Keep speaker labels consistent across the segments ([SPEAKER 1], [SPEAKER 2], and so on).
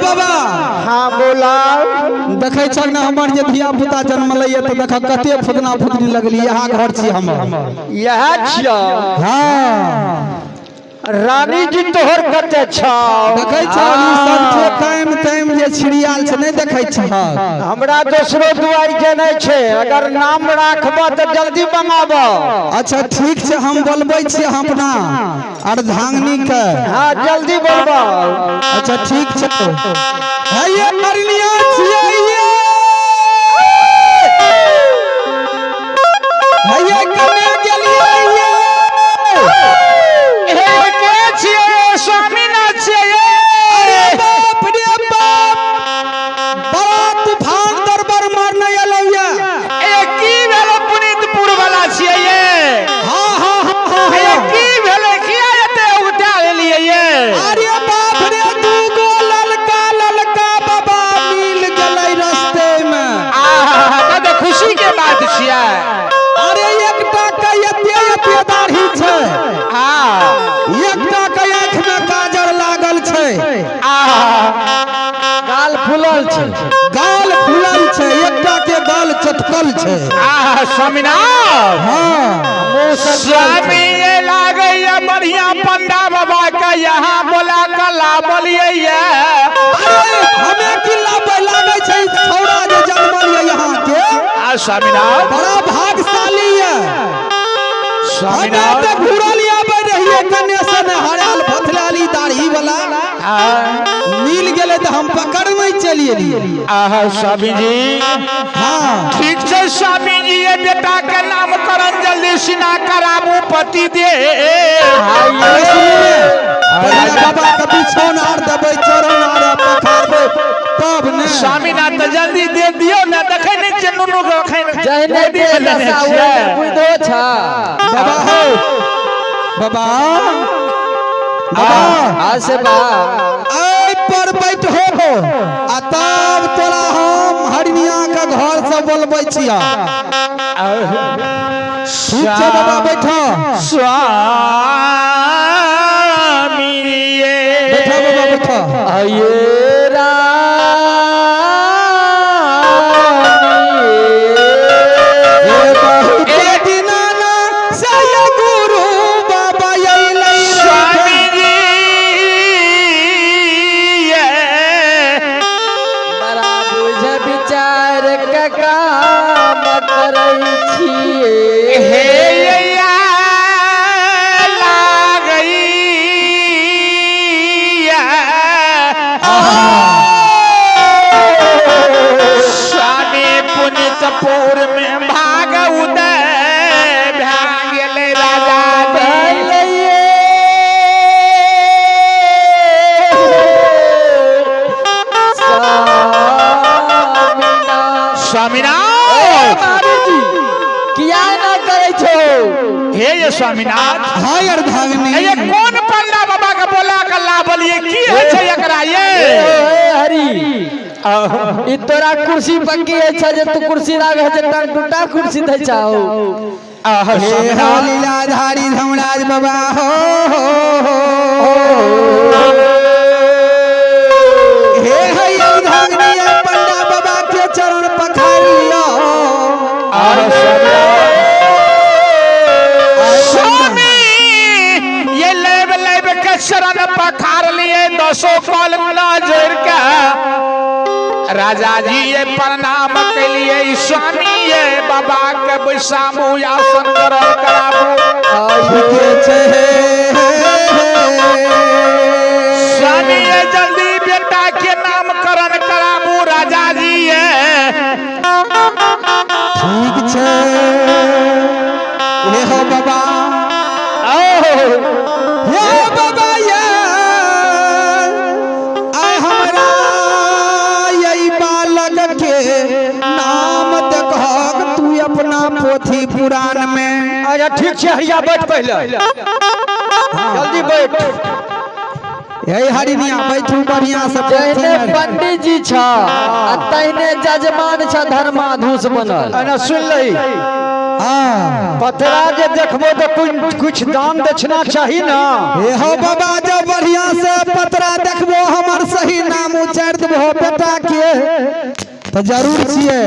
[SPEAKER 1] बाबा।
[SPEAKER 2] हाँ बोला।
[SPEAKER 1] देखै छह ने हमर जे धिया पुता जन्मलै तऽ देख कते फुदना फुदनी लगली। यहाँ घर छी हमर।
[SPEAKER 2] यह छिया?
[SPEAKER 1] हाँ।
[SPEAKER 2] रानी जी तोहर कते छौ?
[SPEAKER 1] देखै छह ई सब जे टाइम टाइम जे छिड़ियाल छै, नहि देखै छह?
[SPEAKER 2] हमरा दोसरो दुआरि जेनाइ छै, अगर नाम राखबह तऽ जल्दी मंगाबह।
[SPEAKER 1] अच्छा ठीक छै, हम बोलबै छियै हम अपना अर्धांगिनी के।
[SPEAKER 2] हाँ, जल्दी बोलबह।
[SPEAKER 1] अच्छा ठीक छै। हे ये करनिया छियै ये, हे ये कने गेलियै ये?
[SPEAKER 3] हे के छियै? स्वामीनाथ छियै?
[SPEAKER 1] अरे बाप रे बाप, बड़ा तूफान दरबार मारने एलौ ये।
[SPEAKER 3] ए की भेलै? पुनीतपुर वाला छियै ये?
[SPEAKER 1] हाँ हाँ हाँ हाँ।
[SPEAKER 3] हे
[SPEAKER 1] हाँ।
[SPEAKER 3] की भेलै? किया एते उगटा लेलियै ये?
[SPEAKER 1] अरे बाप रे, दूगो ललका ललका बाबा मिल गेलै रस्ते में।
[SPEAKER 3] आहा, तब तऽ खुशी के बात छियै।
[SPEAKER 1] अरे एकटा के एते एते दाढ़ी छै। एकटा के आँख में काजर लागल छै।
[SPEAKER 3] आहा।
[SPEAKER 2] गाल फूलल छै।
[SPEAKER 1] गाल फूलल छै, एकटा के गाल चटकल छै।
[SPEAKER 3] आहा स्वामीनाथ।
[SPEAKER 1] हाँ।
[SPEAKER 2] मुँह सजल छै।
[SPEAKER 3] स्वामी, ये लागैया बढ़िया पंडा बाबा के यहाँ बोला कला बोलिए ये।
[SPEAKER 1] अरे हमें की लाबै लागै छै, ई छौड़ा जे जन्मल ये यहाँ के
[SPEAKER 3] आ स्वामीनाथ।
[SPEAKER 1] बड़ा भाग्यशाली ये। हमे
[SPEAKER 3] स्वामीनाथ।
[SPEAKER 1] तऽ घुरल आबै रहिए कने से ने हराल भथलाली दाढ़ी वाला मिल गेलै तऽ हम पकड़ने चलि एलियै।
[SPEAKER 3] आहा स्वामी जी।
[SPEAKER 1] हाँ।
[SPEAKER 3] ठीक छै स्वामी जी, ये बेटा के नामकरण जल्दी सिना कराबू पति दे।
[SPEAKER 1] अरे सुनू ने, पहिले बाबा के बिछौन आर देबै, चरण आर पखारबै तब ने।
[SPEAKER 3] स्वामीनाथ, तऽ जल्दी दे दियौ ने, देखै नहि छियै नुनू के एखन
[SPEAKER 2] जहने
[SPEAKER 3] गोदी मे लेने
[SPEAKER 2] दशा
[SPEAKER 3] छियै।
[SPEAKER 2] ओहने बुझो छ।
[SPEAKER 1] बाबा हो, बाबा, बाबा।
[SPEAKER 2] हाँ से बा।
[SPEAKER 1] ऐ पर बैठो आ तब तोरा हम हरिनिया के घर से बोलबै छियै। ठीक छै बाबा, बैठो।
[SPEAKER 3] स्वामी ये।
[SPEAKER 1] बैठो बाबा, बैठो।
[SPEAKER 2] आये रानी।
[SPEAKER 1] हे बहुते दिना ना से ये गुरु बाबा अइलै रे।
[SPEAKER 3] स्वामी जी ये।
[SPEAKER 2] बड़ा बुझ विचार के काम करै छियै।
[SPEAKER 3] हे या लागैया स्वामी, पुनितपुर में भाग उदय भए गेलै राजा जी। स्वामीनाथ।
[SPEAKER 2] किया ना करै छौ?
[SPEAKER 3] हे ये स्वामीनाथ।
[SPEAKER 1] हाँ अर्धांगिनी।
[SPEAKER 3] हे ये कोन पंडा बाबा के बोला के लाबलिए? की होइ छै एकरा ये?
[SPEAKER 2] ए हरी, ई तोरा कुर्सी पर की होइ छै जे तू कुर्सी राखै छै, टंग टूटा कुर्सी दै छौ?
[SPEAKER 3] आहा,
[SPEAKER 1] हे हो
[SPEAKER 3] स्वामीनाथ।
[SPEAKER 1] लीलाधारी धमराज बाबा हो हो हो। हे हे अर्धांगिनी, ये पंडा बाबा के चरण पखार लियो।
[SPEAKER 3] आहा, स्वामी, ये लेब लेब के शरण पखार लिए, दसो कल न जोड़ के राजा जी ये प्रणाम के लिए। स्वामी, ये बाबा के बैसाबू, आसन ग्रहण कराबू।
[SPEAKER 1] ठीके छै हे, हे, हे।
[SPEAKER 3] स्वामी, ये जल्दी बेटा के नामकरण कराबू राजा जी ये।
[SPEAKER 1] ठीक छै। हे हो बाबा, हे बाबा, ये आय हमरा यही बालक के नाम देखहक तू अपना पोथी पुराण में।
[SPEAKER 2] अच्छा ठीक छै हरिया, बैठ पहिले, जल्दी बैठ।
[SPEAKER 1] हे हरिनिया, बैठू बढ़िया से पोथी
[SPEAKER 2] जहने
[SPEAKER 1] में।
[SPEAKER 2] पंडित जी छ आ तहने जजमान छ, धर्माधूस बनल।
[SPEAKER 4] एना सुन लही।
[SPEAKER 1] हाँ।
[SPEAKER 4] पतरा जे देखबो तऽ कुछ कुछ दान दक्षिणा चाही ना।
[SPEAKER 1] हे हो बाबा, जब बढ़िया से पतरा देखबो, हमर सही नाम उचारि देबो बेटा के, तऽ जरूर छियै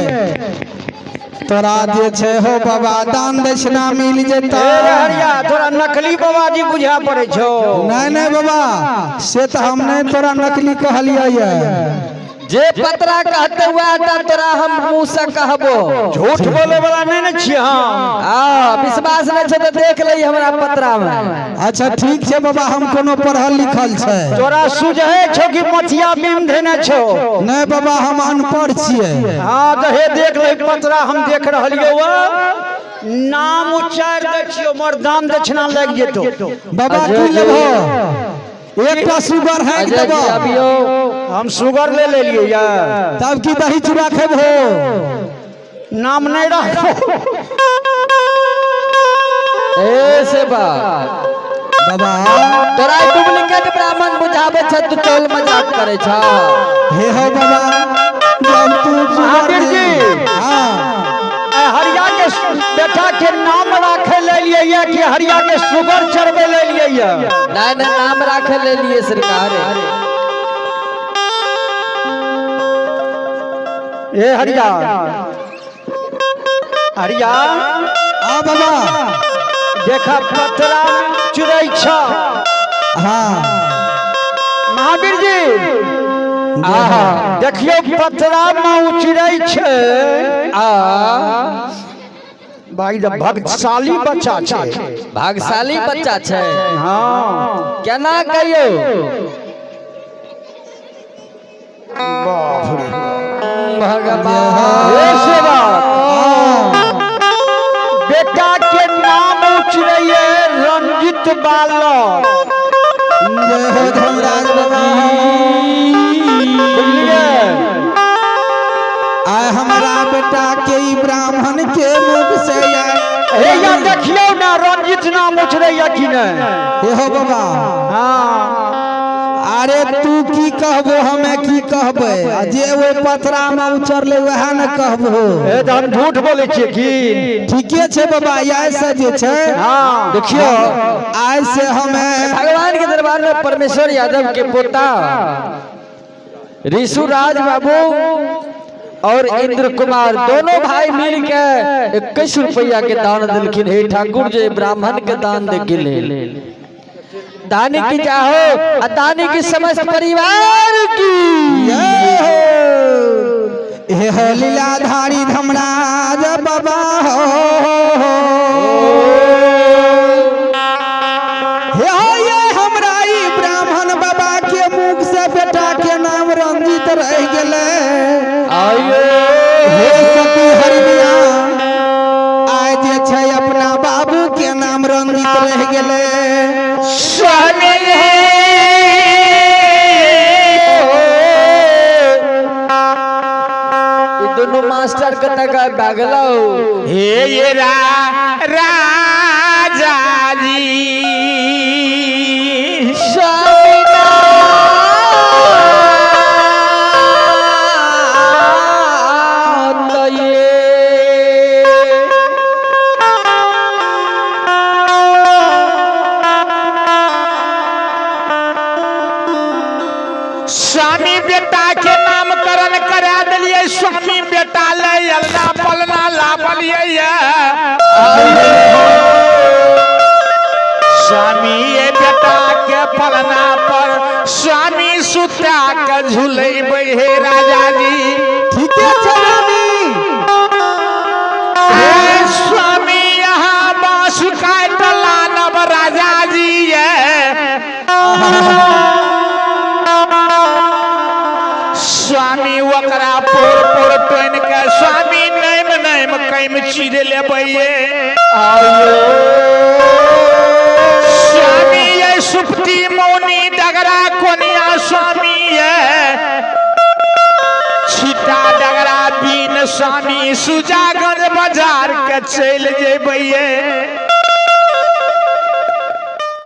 [SPEAKER 1] तोरा जे छै हो बाबा दान दक्षिणा मिल जेतौ।
[SPEAKER 4] ए रे हरिया, तोरा नकली बाबाजी बुझा पड़ै छौ।
[SPEAKER 1] नहीं नहीं बाबा, से तऽ हम नहीं तोरा नकली कहलियै ये।
[SPEAKER 2] जे पतरा कहते वएह टा तोरा हम मुंह से कहबो।
[SPEAKER 4] झूठ बोले वाला नहीं ने छियै हम।
[SPEAKER 2] आ विश्वास नहीं छै तऽ देख लही हमरा पतरा में।
[SPEAKER 1] अच्छा ठीक छै बाबा, हम कोनो पढ़ल लिखल छै।
[SPEAKER 4] तोरा सुझै छौ कि मथिया बीम धेने छौ?
[SPEAKER 1] नहीं बाबा, हम अनपढ़ छियै।
[SPEAKER 4] हाँ तऽ हे देख लही पतरा, हम देख रहलियौ नाम उच्चारि दै छियौ, मोर दान दक्षिणा लागि जेतौ।
[SPEAKER 1] बाबा की लेबहो? एकटा सुगर हैक
[SPEAKER 2] अजय जी
[SPEAKER 1] देबो।
[SPEAKER 2] अबियो।
[SPEAKER 4] हम सुगर ले लेलियै ये।
[SPEAKER 1] तब की दही चूड़ा खेबहो?
[SPEAKER 4] नाम नहीं रखो।
[SPEAKER 2] ए सेवा
[SPEAKER 1] बाबा,
[SPEAKER 2] तोरा डुप्लीकेट ब्राह्मण बुझाबै छै, तू चौल मजाक करै छ।
[SPEAKER 1] हे हो बाबा, जब तू सुगर
[SPEAKER 4] महावीर जी।
[SPEAKER 1] हाँ।
[SPEAKER 4] ए हरिया के बेटा के नाम राखे ले लिए ये कि हरिया के सुगर चढ़बे ले लिए ये?
[SPEAKER 2] नहीं नहीं, नाम राखे ले लिए सरकार।
[SPEAKER 4] ए हरिया, हरिया।
[SPEAKER 1] हाँ बाबा।
[SPEAKER 4] देखा पतरा चुरै छ।
[SPEAKER 1] हाँ।
[SPEAKER 4] महावीर जी।
[SPEAKER 2] आहा।
[SPEAKER 4] देखियो पतरा में उचरै छै।
[SPEAKER 2] आ
[SPEAKER 4] भाई जब भक्तशाली बच्चा छै।
[SPEAKER 2] भागशाली बच्चा छै।
[SPEAKER 4] हाँ।
[SPEAKER 2] केना कहियो भगवान।
[SPEAKER 4] हे सेवा, बेटा के नाम उचरैये रंजित बालक।
[SPEAKER 1] जय हो धर्मराज बाबा।
[SPEAKER 4] बुझलिए?
[SPEAKER 1] आय हमारा बेटा के ई ब्राह्मण के मुख से आय।
[SPEAKER 4] हे या देखियौ ना, रंजित नाम उचरैया कि नहि?
[SPEAKER 1] हे हो बाबा।
[SPEAKER 4] हाँ।
[SPEAKER 1] अरे तू की कहबो, हमें की कहबै? आ जे ओहि पथरा में उचरले वएह ने कहबो।
[SPEAKER 4] हे तऽ हम झूठ बोलै छियै की?
[SPEAKER 1] ठीके छै बाबा, आइ से जे छै
[SPEAKER 4] हाँ।
[SPEAKER 2] देखियो
[SPEAKER 1] आइ से हमें
[SPEAKER 2] भगवान के दरबार में परमेश्वर यादव के पोता ऋषु राज बाबू और इंद्र कुमार दोनों भाई मिल के 21 रुपया के दान दिलखिन। हे ठाकुर जी, ब्राह्मण के दान दे गेले, दानी की चाहो आ दानी की समस्त परिवार की।
[SPEAKER 1] जय हो। हे हो लीलाधारी धर्मराज बाबा हो, हे हो ये हमरा ई ब्राह्मण बाबा के मुख से बेटा के नाम रंजित रह गेलै।
[SPEAKER 2] आइयो।
[SPEAKER 1] हे सती हरिया, आइ जे छै अपना बाबू के नाम रंजित रह गेलै।
[SPEAKER 3] स्वामी,
[SPEAKER 2] ई दोनों मास्टर के तक भागलो।
[SPEAKER 3] हे ये राजा जी।
[SPEAKER 2] स्वामी नाथ ये।
[SPEAKER 3] स्वामी बेटा के नामकरण करा दिलिए, स्वामी बेटा ले अल्लाह पलना लाबलिए ये। स्वामी ये बेटा के पलना पर स्वामी सुता के झुलेबै हे राजा जी।
[SPEAKER 1] ठीके छै रानी।
[SPEAKER 3] हे स्वामी, यहाँ बांस काट लानब राजा जी ये। स्वामी ओकरा पोर पोर टोनि के स्वामी नैम नैम कैम चीर लेबै ये। स्वामी ये सुप्ती मौनी डगरा कोनिया स्वामी ये छिटा डगरा बीन स्वामी सुजागंज बाजार के चलि जेबै ये।